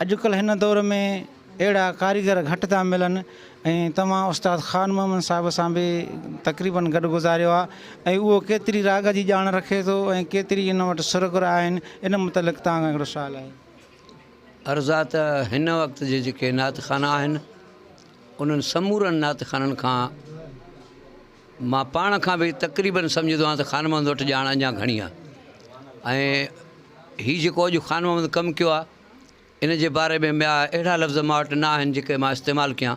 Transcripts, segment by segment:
اڄڪلهه هن دور ۾ اهڙا ڪاريگر گهٽ ٿا ملن ۽ توهان استاد خان محمد صاحب سان به تقريبن گڏ گذاريو آهي ۽ اهو ڪيتري راڳ جي ڄاڻ رکي ٿو ۽ ڪيتري ان وٽ سر گر آهن ان متعلق توهان کان هڪڙو سوال آهي. عرض آ ته هن وقت جي جيڪي نعت خوانا آهن انهن سمورن نعت خوانن کان مان پاڻ کان به تقريبن سمجهندو آهيان ته خان محمد وٽ ڄاڻ اڃا گهڻي آهي ۽ هي جيڪو اڄ خان محمد ڪم ڪيو آهي ان جي باري ۾ ٻيا اهڙا لفظ مان وٽ نه آهن جيڪي مان استعمال ڪيان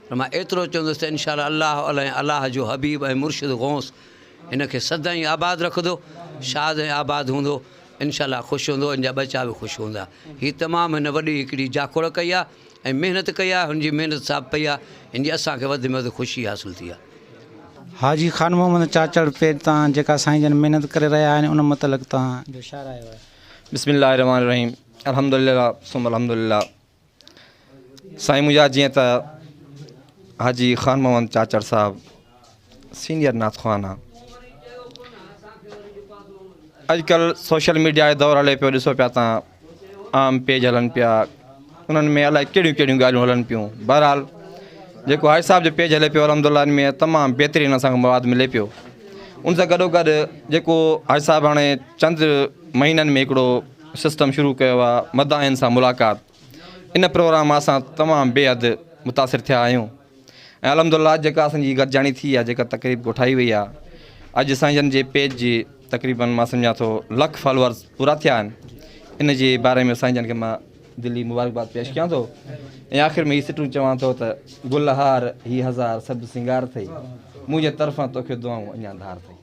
پر مان ايترو چوندس ته انشاء الله الله ۽ الله جو حبيب ۽ مرشد غوث هن کي سدائين آباد رکندو شاد ۽ آباد هوندو انشاء الله خوش هوندو ان جا ٻچا به خوش هوندا هي تمام هن وڏي هڪڙي جاکوڙ ڪئي آهي ۽ محنت ڪئي آهي هن جي محنت ثابت پئي آهي هن جي اسان کي وڌ ۾ وڌ خوشي حاصل ٿي آهي. حاجي خان محمد چاچڙ پير تان جيڪا سائين جن محنت ڪري رهيا آهن ان متعلق توهان جو ڇا رايو آهي؟ بسم الله الرحمن الرحيم الحمدلله ثم الحمدلله سائين منهنجا جيئن ته حاجي خان محمد چاچڙ صاحب سينيئر نعت خوان آ اڄڪلهه سوشل ميڊيا جو دور هلي پيو ڏسو پيا تان عام پيج هلن پيا انهن ۾ الائي ڪهڙيون ڪهڙيون ڳالهيون هلن پيون بهرحال جيڪو حاجي صاحب جو پيج هلي پيو الحمد لله ان ۾ تمام بهترين اسان کي مواد ملي پيو ان سان گڏو گڏ جيڪو حاجي صاحب هاڻي چند مهينن ۾ هڪڙو سسٽم شروع ڪيو آهي مداحن سان ملاقات ان پروگرام مان اسان تمام بي حد متاثر ٿيا آهيون ۽ الحمد لله جيڪا اسان جي گڏجاڻي ٿي آهي جيڪا تقريب ڪوٺائي وئي آهي اڄ سائين جن جي پيج جي تقريبن مان سمجهان ٿو لک فالوورز پورا ٿيا آهن ان جي باري ۾ سائين جن کي مان دلي مبارڪباد پيش ڪيان ٿو ۽ آخر ۾ هي سٽون چوان ٿو ته گل هار هي هزار سڀ سينگار اٿئي منهنجي طرفان توکي دعائون اڃا ڌار اٿئي.